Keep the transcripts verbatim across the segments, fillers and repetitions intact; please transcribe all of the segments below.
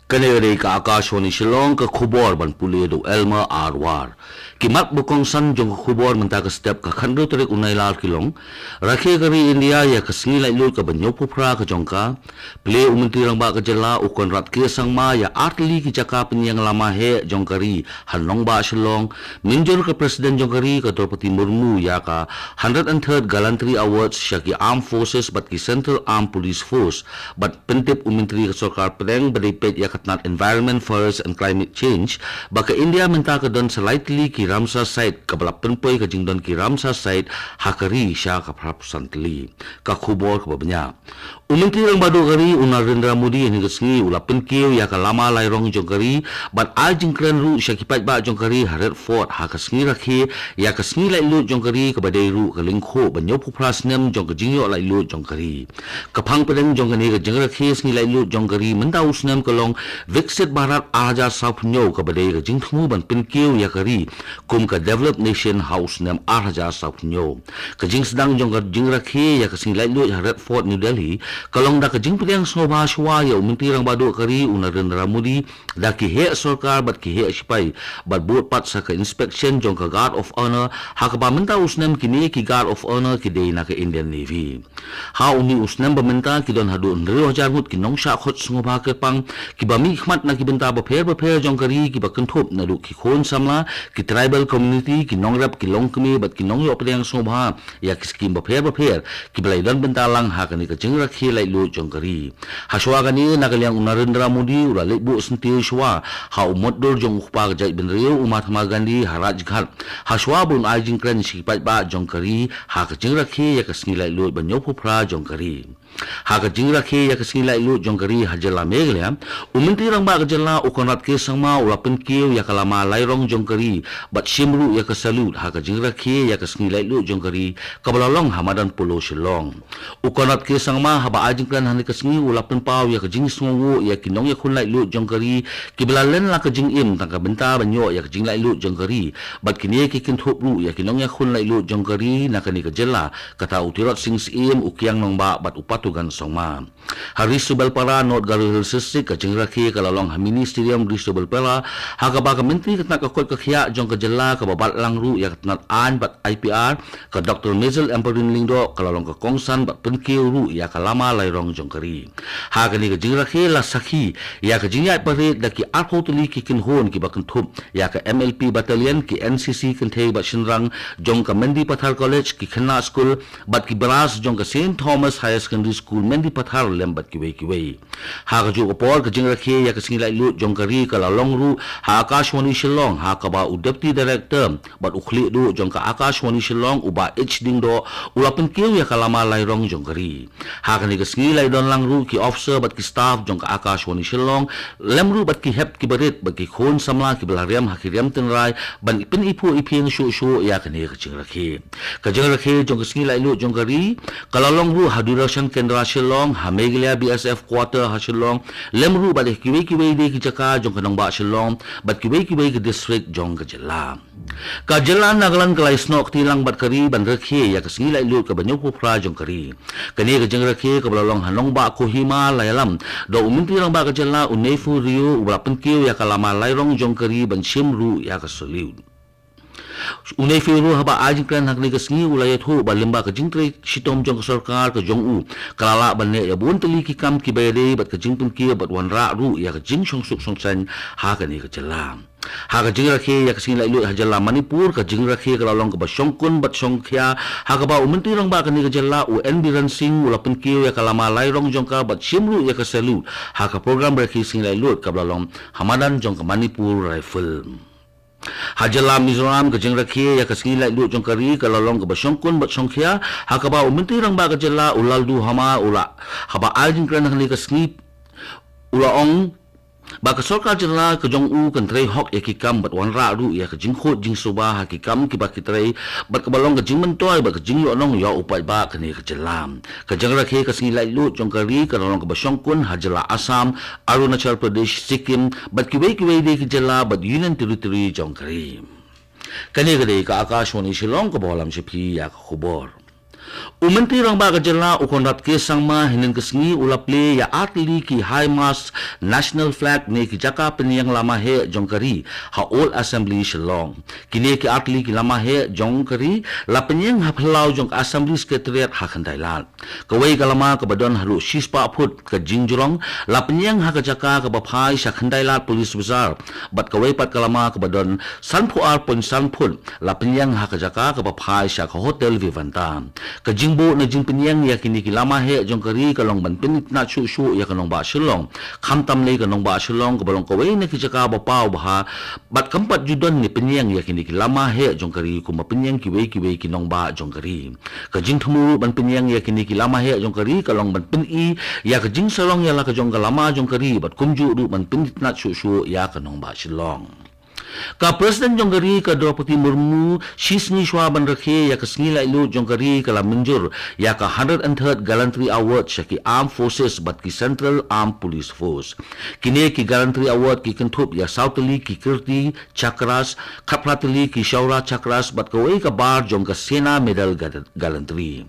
Kane ka dei ka Akashvani Shillong, ka khubor ban pule da u Elmer Arwar. Ki mat ba kongsan jong ka khubor mynta ka step ka khathynriew tarik u Nailar ki long: Rakhe ka ri India ïa ka sngi laitluid kaba hynñiewphew phra ka jong ka. Plie u Myntri Rangbah ka jylla u Conrad K Sangma ïa artylli ki jaka pynïeng lama heh jong ka ri ha nongbah Shillong. Mynjur ka President jong ka ri ka Droupadi Murmu ïa ka hundred and third Gallantry Awards sha ki Armed Forces bad ki Central Armed Police Force. Bad pyntip u Myntri ka Sorkar Pdeng ba dei peit ïa ka tnat Environment, Forest and Climate Change ba ka India mynta ka don sa lai tylli ki Ramsar Site, kaba la pynpoi ka jingdon ki Ramsar Site ha ka ri sha ka phra phew san tylli. Ka khubor kaba bniah. U Myntri Rangbah Duh ka ri u Narendra Modi hynne ka sngi u la pynkiew ïa ka lama lairong jong ka ri bad ai jingkren ruh sha ki paidbah jong ka ri ha Red Fort ha ka sngi rakhe ïa ka sngi laitluid jong ka ri, kaba dei ruh ka lyngkhuh ba hynñiewphew phra snem jong ka jingïoh laitluid jong ka ri. Ka phang pdeng jong kane ka jingrakhe sngi laitluid jong ka ri mynta u snem ka long Viksit Bharat ar hajar sawphew hynñiew, kaba dei ka jingthmu ban pynkiew ïa ka ri kum ka developed nation ha u snem ar hajar sawphew hynñiew. Ka jingsdang jong ka jingrakhe ïa ka sngi laitluid ha Red Fort, New Delhi ka long da ka jingpdiang sngewbha shuwa ïa u Myntri Rangbah Duh ka ri u Narendra Modi da ki heh sorkar bad ki heh shipai, bad bud pat sa ka inspection jong ka Guard of Honor, ha kaba mynta u snem kine ki Guard of Honor ki dei na ka Indian Navy. Ha une u snem ba mynta ki don haduh hynriew hajar ngut ki nongshah khot sngewbha kyrpang kiba mihkhmat na ki bynta bapher bapher jong ka ri, kiba kynthup naduh ki khun samla, ki tribal community, ki nongrep, ki longkmie bad ki nongïoh pdiang sngewbha ïa ki skim bapher bapher kiba la ïadon bynta lang ha kane ka jingrakhe laitluid jong ka ri. Hashuwa kane, na ka liang u Narendra Modi u la leit buh syntiew shuwa ha u mot dur jong u kpa ka jaitbynriew u Mahatma Gandhi ha Rajghat, hashuwa ba un ai jingkren sha ki paidbah jong ka ri ha ka jingrakhe ïa ka sngi laitluid ba hynñiewphew phra jong ka ri. Ha ka jingrakhe ïa ka sngi laitluid jong ka ri ha jylla Meghalaya, u Myntri Rangbah ka jylla u Conrad K Sangma u la pynkiew ïa ka lama lairong jong ka ri bad shim ruh ïa ka salute ha ka jingrakhe ïa ka sngi laitluid jong ka ri, kaba la long ha madan Polo Shillong. U Conrad K Sangma haba ai jingkren hane ka sngi u la pynpaw ïa ka jingsngewbha ïa ki nongïakhun laitluid jong ka ri kiba la len la ka jingim tang ka bynta ban ïoh ïa ka jinglaitluid jong ka ri, bad kine ki kynthup ruh ïa ki nongïakhun laitluid jong ka ri na kane ka jylla, kata u Tirot Sing Syiem, u Kiang Nangbah bad u Patugan Sangma. Ha Ri Subelpara, North Garo Hills District, ka jingrakhe ka la long ha Mini Stadium Ri Subelpara, ha kaba ka Myntri ka tnat ka koit ka khiah jong ka jylla kaba bat lang ruh ïa ka tnat aiñ bad I P R, ka Doctor Maisel Ampareen Lyngdoh ka la long ka kongsan bad pynkiew ruh ïa ka lama lairong jong ka ri. Ha kane ka jingrakhe la sakhi ïa ka jingïaid parade da ki arphew tylli ki kynhun kiba kynthup ïa ka M L P Battalion, ki N C C kynthei bad shynrang jong ka Mendipathar College, ki khynnah skul bad ki brass jong ka Saint Thomas Higher Secondary School Mendipathar lem bad kiwei kiwei. Ha kajuh ka por ka jingrakhe ïa ka sngi laitluid jong ka ri ka la long ruh ha Akashvani Shillong, ha kaba u Deputy Director bad u khlieh duh jong ka Akashvani Shillong, u Bah H Lyngdoh, u la pynkiew ïa ka lama lairong jong ka ri. Ha kane ka sngi la ïadon lang ruh ki officer bad ki staff jong ka Akashvani Shillong, lem ruh bad ki hep ki barit bad ki khun samla kiba la riam ha ki riam tynrai ban pyniphuh iphieng shuh shuh ïa kane ka jingrakhe. Ka jingrakhe jong ka sngi laitluid jong ka ri ka la long ruh ha Doordarshan Kendra Shillong, ha Meghalaya B S F Quarter ha Shillong, lem ruh bad ha kiwei kiwei de ki jaka jong ka nongbah Shillong bad kiwei kiwei ki district jong ka jylla. Ka jylla Nagaland ka la ïasnoh kti lang bad ka ri ban rakhe ïa ka sngi laitluid kaba hynñiewphew phra jong ka ri. Kane ka jingrakhe kaba la long ha nongbah Kohima la ïalam da u Myntri Rangbah ka jylla u Neiphiu Rio, uba la pynkiew ïa ka lama lairong jong ka ri ban shim ruh ïa ka salute. U Neiphiu Rio haba ai jingkren ha kane ka sngi u la ïathuh ba lyngba ka jingtrei shitom jong ka sorkar ka jong u, ka la lah ban leh ïa bun tylli ki kam kiba ïadei bad ka jingpynkiew bad wanrah ruh ïa ka jingshongsuk shongsaiñ ha kane ka jylla. Ha ka jingrakhe ïa ka sngi laitluid ha jylla Manipur, ka jingrakhe ka la long kaba shongkun bad shongkhia, ha kaba u Myntri Rangbah kane ka jylla u N Biren Singh u la pynkiew ïa ka lama lairong jong ka bad shim ruh ïa ka salute ha ka program rakhe sngi laitluid kaba la long ha madan jong ka Manipur Rifle. Ha jylla Mizoram, ka jingrakhe ïa ka sngi laitluid jong ka ri ka la long kaba shongkun bad shongkhia, ha kaba u Myntri Rangbah ka jylla u Lalduhoma u la, haba ai jingkren ha kane ka sngi, u la ong ba ka sorkar jylla ka jong u kan trei hok ïa ki kam bad wanrah ruh ïa ka jingkhuid jingsuba ha ki kam kiba ki trei, bad kaba long ka jingmyntoi bad ka jingïohnong ïa u paidbah kane ka jylla. Ka jingrakhe ka sngi laitluid jong ka ri ka la long kaba shongkun ha jylla Assam, Arunachal Pradesh, Sikkim bad kiwei kiwei de ki jylla bad Union Territory jong ka ri. Kane ka dei ka Akashvani Shillong kaba wallam sha phi ïa ka khubor. U Myntri Rangbah ka Jylla u Conrad K Sangma hynnin ka sngi u la plie ïa artylli ki High Mast National Flag ne ki jaka pynïeng lama heh jong ka ri ha Old Assembly Shillong. Kine ki artylli ki lama heh jong ka ri la pynïeng ha phyllaw jong ka Assembly Secretariat ha Khyndai Lad. Kawei ka lama kaba don haduh shispah phut ka jingjrong la pynïeng ha ka jaka kaba phai sha Khyndai Lad Police Bazar, bad kawei pat ka lama kaba don sanphew ar point san phut la pynïeng ha ka jaka kaba phai sha ka Hotel Vivanta. Ka jingbuh ne jingpynïeng ïa kine ki lama heh jong ka ri ka long ban pynitynnad shuh shuh ïa ka nongbah Shillong, khamtam lei ka nongbah Shillong kaba long kawei na ki jaka ba paw bha, bad kam pat ju don ne pynïeng ïa kine ki lama heh jong ka ri kumba pynïeng kiwei kiwei ki nongbah jong ka ri. Ka jingthmu ruh ban pynïeng ïa kine ki lama heh jong ka ri ka long ban pyni ïa ka jingsarong ïa la ka jong ka lama jong ka ri bad kumjuh ruh ban pynitynnad shuh shuh ïa ka nongbah Shillong. Ka President jong ka ri ka Droupadi Murmu shi sngi shuwa ban rakhe ïa ka sngi laitluid jong ka ri ka la mynjur ïa ka hundred and third Gallantry Award sha ki Armed Forces bad ki Central Armed Police Force. Kine ki Gallantry Award ki kynthup ïa saw tylli ki Kirti Chakras, khatphra tylli ki Shaurya Chakras bad kawei ka bar jong ka Sena Medal Gal-, Gallantry.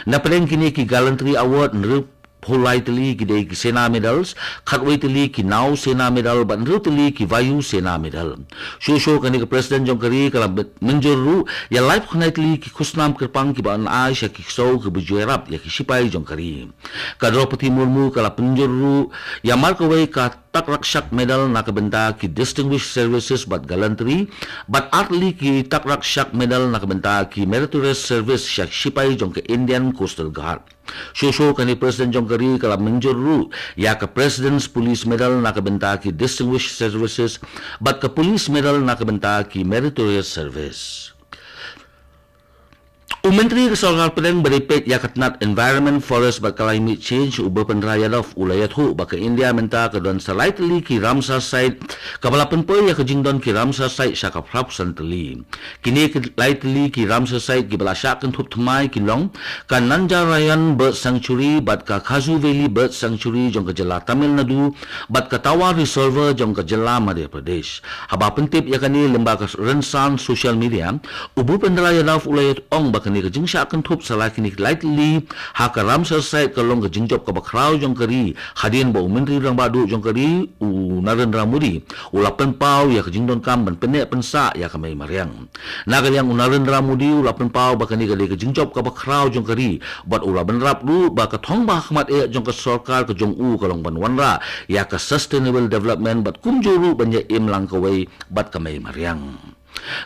Na pdeng kine ki Gallantry Award, hynriewphew lai tylli ki dei ki Sena Medals, khatwei tylli ki Nau Sena Medal bad hynriew tylli ki Vayu Sena Medal. Shuh shuh kane ka President jong ka ri ka la mynjur ruh ïa laiphew khyndai tylli ki khusnam kyrpang kiba yn ai sha ki ksew kiba ju ïarap ïa ki shipai jong ka ri. Ka Droupadi Murmu ka la pynjur ruh ïa markawei ka Tak Rakshak Medal na ka bynta ki Distinguished Services bad Gallantry, bad artylli ki Tak Rakshak Medal na ka bynta ki Meritorious Service sha ki shipai jong ka Indian Coastal Guard. Shuh shuh kane President jong ka ri ka la mynjur ruh ïa ka President's Police Medal na ka bynta ki Distinguished Services bad ka Police Medal na ka bynta ki Meritorious Service. U Myntri ka Sorkar Pdeng ba dei peit ïa ka tnat Environment, Forest bad Climate Change, u Bhupendra Yadav u la ïathuh ba ka India mynta ka don sa lai tylli ki Ramsar Site kaba la pynpoi ïa ka jingdon ki Ramsar Site sha ka phra phew san tylli. Kine ki lai tylli ki Ramsar Site kiba la shah kynthup thymmai ki long ka Nanjarayan Bird Sanctuary bad ka Khajur Valley Bird Sanctuary jong ka jylla Tamil Nadu bad ka Tawa Reservoir jong ka jylla Madhya Pradesh. Haba pyntip ïa kane lyngba ka rynsan social media, u Bhupendra Yadav u la ïathuh ong ba kane ka jingshah kynthup sa la kine ki lai tylli ha ka Ramsar Site ka long ka jingjop kaba khraw jong ka ri, hadien ba u Myntri Rangbah Duh jong ka ri u Narendra Modi u la pynpaw ïa ka jingdonkam ban pynneh pynsah ïa ka mei mariang. Na ka liang u Narendra Modi u la pynpaw ba kane ka dei ka jingjop kaba khraw jong ka ri, bad u la bynrap ruh ba ka thong ba ha khmat eh jong ka sorkar ka jong u ka long ban wanrah ïa ka sustainable development bad kumjuh ruh ban ïa im lang kawei bad ka mei mariang.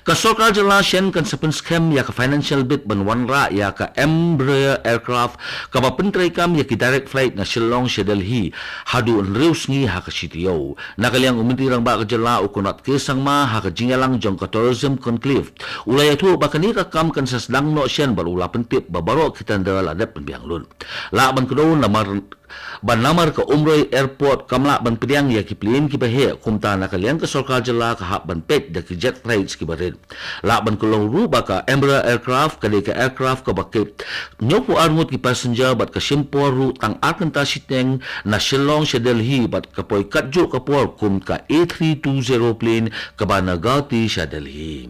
Ka sorkar jylla shen kan sa pynskhem ïa ka financial bit ban wanrah ïa ka Embraer aircraft kaba pyntreikam ïa ki direct flight na Shillong sha Delhi haduh hynriew sngi ha ka shi taïew. Na ka liang u Myntri Rangbah ka jylla u Conrad K Sangma ha ka jingïalang jong ka Tourism Conclave u la ïathuh ba kane ka kam kan sa sdang noh shen bad u la pyntip ba baroh ki tender la dep pynbiang lut. Lah ban kdew namar ba namar ka Umroi Airport kam lah ban pdiang ïa ki plane kiba heh, kumta na ka liang ka sorkar jylla ka hap ban peit da ki jet flights kiba rit. Lah ban kdew ruh ba ka Embraer aircraft ka dei ka aircraft kaba kit hynñiewphew ar ngut ki passenger bad ka shim por ruh tang ar kynta shiteng na Shillong sha Delhi bad ka poi katjuh ka por kum ka A three two zero plane kaba na Guwahati sha Delhi.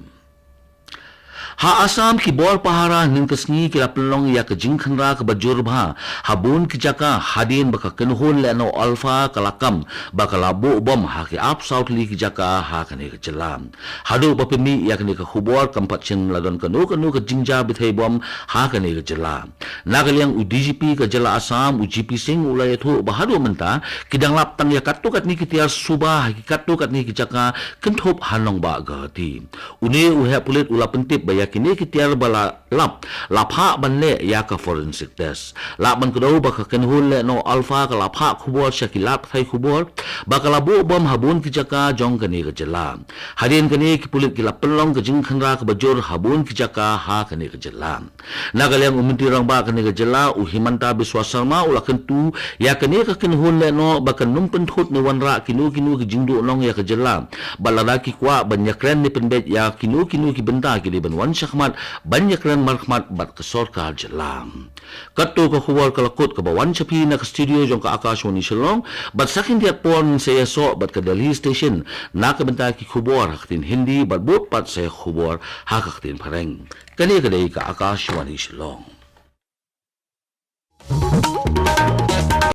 Ha Assam ki bor pahara hynnin ka sngi ki la pynlong ïa ka jingkhynra kaba jur bha ha bun ki jaka hadien ba ka kynhun lehnoh Amphan ka la kam ba ka la buh bom ha ki arphew saw tylli ki jaka ha kane ka jylla. Haduh ba pynmih ïa kane ka khubor kam pat shym la don kano kano ka jingjia bthei bom ha kane ka jylla. Na ka liang u D G P ka jylla Assam u G P Singh u la ïathuh ba haduh mynta ki dang lap tang ïa katto katne ki tiar suba ha ki katto katne ki jaka kynthup ha nongbah Guwahati. Une u heh pulit u la pyntip ba ïa kine ki tiar ba la lap la phah ban leh ïa ka forensic test. Lah ban kdew ba ka kynhun lehnoh Amphan ka la phah khubor sha ki lad pathai khubor ba ka la buh bom ha bun ki jaka jong kane ka jylla. Hadien kane ki pulit ki la pynlong ka jingkhynra kaba jur ha bun ki jaka ha kane ka jylla. Na ka liang u Myntri Rangbah kane ka jylla u Himanta Biswa Sarma u la kyntu ïa kane ka kynhun lehnoh ba kan ym pynthut ne wanrah kino kino ki jingduhnong ïa ka jylla. Bad lada ki kwah ban ïakren ne pynbeit ïa kino kino ki bynta ki dei ban wan shakhmat ban ïakren markhmat bad ka sorkar jylla. Katto ka khubor ka la kut kaba wan sha phi na ka studio jong ka Akashvani Shillong, bad sa khyndiat por ngin sa ïasoh bad ka Delhi Station na ka bynta ki khubor ha ka ktien Hindi bad bud pat sa ïa ka khubor ha ka ktien Phareng. Kane ka dei ka Akashvani Shillong.